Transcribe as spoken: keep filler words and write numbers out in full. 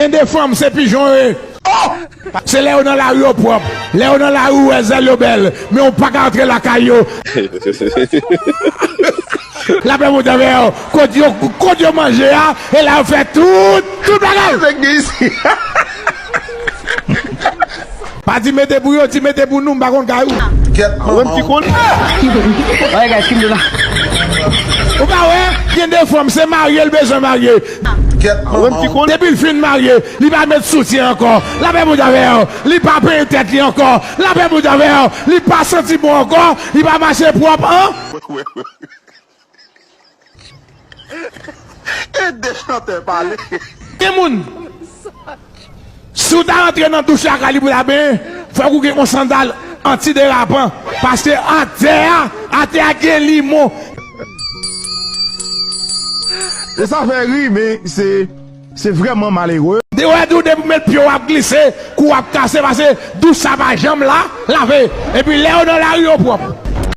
Gen de fanm, se pijon yo ye. Se lè yo nan lari yo pwòp. Lè yo nan lari ou wè zèl yo bèl. Men ou pa ka antre lakay yo. Lapè Bondye avè yo. Kot yo, kot yo manje a, e la yo fè tout, tout bagay. Sa k gen isi? Pa di mete pou yo, di mete pou nou, m pa konn kay ou. Kèt manman w. Ay, guys, ki m do la. Ou pa wè, gen de fanm, se marye l bezwen marye. Kèt manman w. Depi l fin marye, li pa met soutyen ankò. Lapè Bondye avè yo. Li pa penyen tèt li ankò. Lapè Bondye avè yo. Li pa santi bon ankò. Li pa mache pwòp, an. E de chantè pale. Gen moun, si w ta rantre nan douch lakay li pou ta benyen, fòk ou gen yon sandal antiderapan. Paske atè a, atè a gen limon. E sa fè ri, men se, se vrèman malere. De wè tou, depi w met pye w ap glise, kou w ap kase, paske douch sa pa janm la, lave. Epi lè yo nan lari yo pwòp.